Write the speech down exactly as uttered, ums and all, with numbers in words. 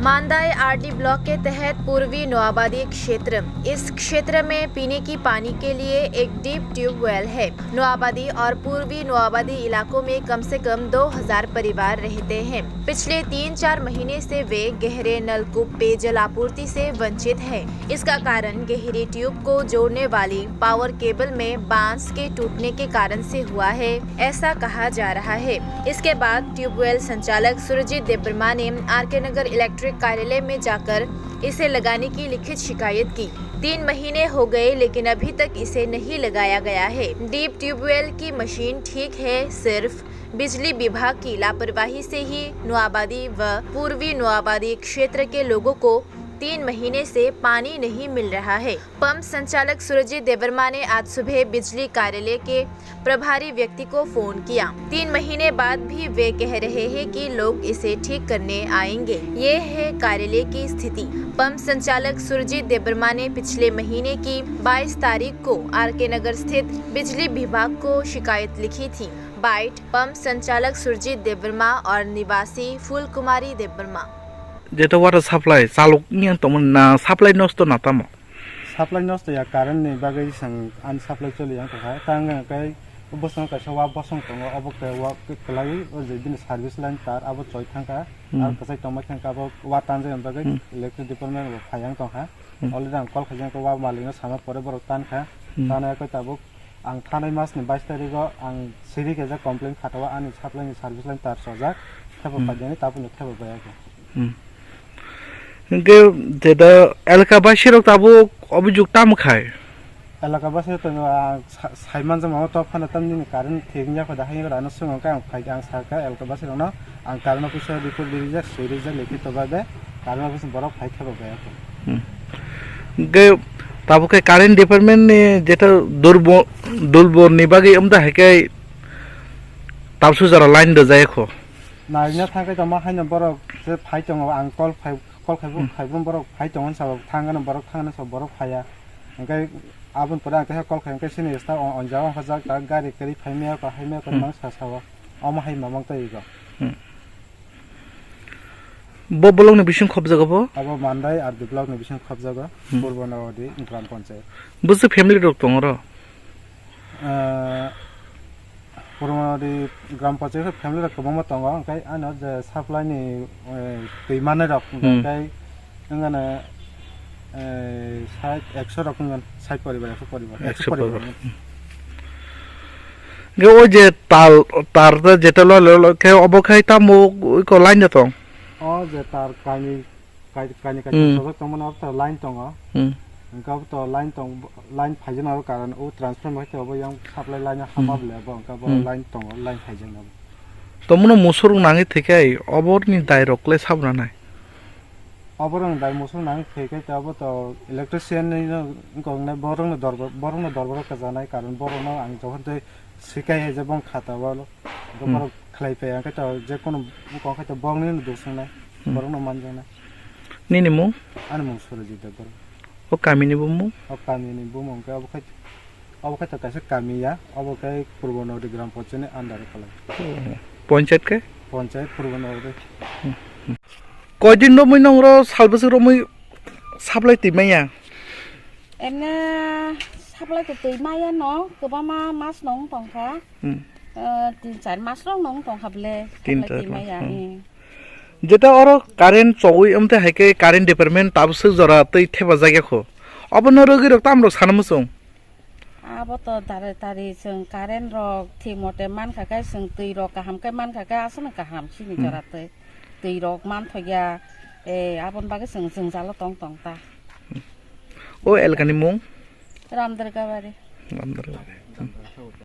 मांदाई RD block के तहत पूर्वी नोआबादी क्षेत्र। इस क्षेत्र में पीने की पानी के लिए एक डीप ट्यूबवेल है। नोआबादी और पूर्वी नोआबादी इलाकों में कम से कम दो हज़ार परिवार रहते हैं। पिछले तीन चार महीने से वे गहरे नलकूप पेयजल आपूर्ति से वंचित हैं। इसका कारण गहरी ट्यूब को जोड़ने वाली पावर केबल में बांस के टूटने के कारण से हुआ है, ऐसा कहा जा रहा है। इसके बाद ट्यूबवेल संचालक सुरजीत देबबर्मा ने आरके नगर इलेक्ट्रिक कार्यालय में जाकर इसे लगाने की लिखित शिकायत की। तीन महीने हो गए, लेकिन अभी तक इसे नहीं लगाया गया है। डीप ट्यूबवेल की मशीन ठीक है, सिर्फ बिजली विभाग की लापरवाही से ही नोआबादी व पूर्वी नोआबादी क्षेत्र के लोगों को तीन महीने से पानी नहीं मिल रहा है। पंप संचालक सुरजीत देवर्मा ने आज सुबह बिजली कार्यालय के प्रभारी व्यक्ति को फोन किया। तीन महीने बाद भी वे कह रहे हैं कि लोग इसे ठीक करने आएंगे। ये है कार्यालय की स्थिति। पंप संचालक सुरजीत देवर्मा ने पिछले महीने की बाईस तारीख को आरके नगर स्थित बिजली विभाग को शिकायत लिखी थी। बाइट, पंप संचालक सुरजीत देवर्मा और निवासी फूल कुमारी Debbarma. Jeta water supply chalok wngya tongmani na supply nosto na tamo? Supply nosto ya, current ni bagwi chwng ani supply choli yang tongkha. Tang hwnkhe bosong kaisa wa bosong tongo, obo khe wa kwlaiwi o je bini service line tar abo choi thangkha. Hmm. Ar kwchai tongma thangkha, abo wa tanjak bagwi Hmm. electric department bo phai yang tongkha. Hmm. Already ang call khaijak, wa malik no sama pore borok tankha. Hmm. Tana khe tabuk ang thanai mas ni bais tarikh o ang siri khe complain khatao ani supply ni service line tar chojak, thebo Hmm. paidani tabuk ni thebo bayakhe. Hmm. Hingke jeta elaka basi rok tabuk obijok tamo khai? Elaka basi rok to, ah, sa-, sai manjak mano to phano tamni ni current thik wngya kho da, haino rano swngwng khe ang phai khe ang sakha elaka basi rokno, ang current office o report rijak, swi rijak, likhi to bagwi current office ni borok phai thebo bayakho. Hmm. Hingke tabuk khe current department ni jeta durbo-, durbo ni bagwi wngda hai khe tabsu jora line rwjak kho. Naina thangkhe tongma haino borok je phai tongo, ang call phai, call khaibo, Hmm. khaibrum borok phai tongo sabo, thangano borok, thangano sabo borok phaiya. Hingke aboni pore ang teisa call khai, hingke sini staff o, o jaga wngkha jak, tak gari kwrwi phaimaya, kok haimaya, kok Hmm. mang sa sao. Omo hai mamang tei go. Hmm. Bo bolong ni bising khobjago bo? Abo Mandai R D block ni bising khobjago, Hmm. Purbo Nogodi Gram Panchayat. Bwswk family rok tongo oro? Ah, Purbanogari Gram Panchayat family rok kwbangma tongo, hwnkhe ano je supply ni, eh, twi manai rok, Hmm. hwnkhe wngano, eh, sait ekso rok wngkha, sait poribar, ekso poribar, ekso ekso poribar. Poribar. Hwnkhe o je tal, tar je jeta lo, lo, lo, khe obo khai tamo iko line no tong? O je tar kainwi Kai-, kaini kaisa Hmm. sojak tongmani abo to line tongo. Hmm. Hingke abo to line tong, line phaijak nai abo karon o transformer hai to abo yang supply line hama Hmm. bole abo hingke abo Hmm. line tongo, line phaijak nai abo. Tomono musuk nangwi thwikhai oborni dairok le sabo nanai? Oborokni dai musuk nangwi thwikhai to abo to electrician ni no wngkok nai borokno dorbar, borokno dorbar o kwchanai karon borokno ang jokhon tei sikai hai je bong khata o Hmm. borok khlai paiya hingke to je kono bukong khai to borokni no dosongnai Hmm. borokno manjaknai. Nini mung? Ani mung Surajit Debbarma. O kamini bumung? O kamini bumung khe obo khai, obo khai to kaisa kami ya, obo khai Purbo Nodi Gram Panchayat ni under o kwlai. Panchayat khe? Panchayat Purbo Nodi. Koi din romwi nong ro sal bwswk romwi supply twi manya? Emne supply to twi maya no, kwbangma mas no wng tong kha. Hmm. Eh, tin char mas rok no wng tong kha bwle, Tin supply char twi mas, maya, hmm. eh. Jeta oro current chogwi wngte hai khe current department tabswk jora twi thepajak ya kho. Obono rwgwi rok tamo rok sana muchung? Abo to dare tari chwng current rok thik mote man kha khe chwng twi rok kaham khe man kha khe aswk no kaham chini Hmm. jora twi. Twi rok man thok ya, eh, aboni bagwi chwng jwngjal o tong tong ta. O elkani mung? Ramdurgabari. Ramdurgabari.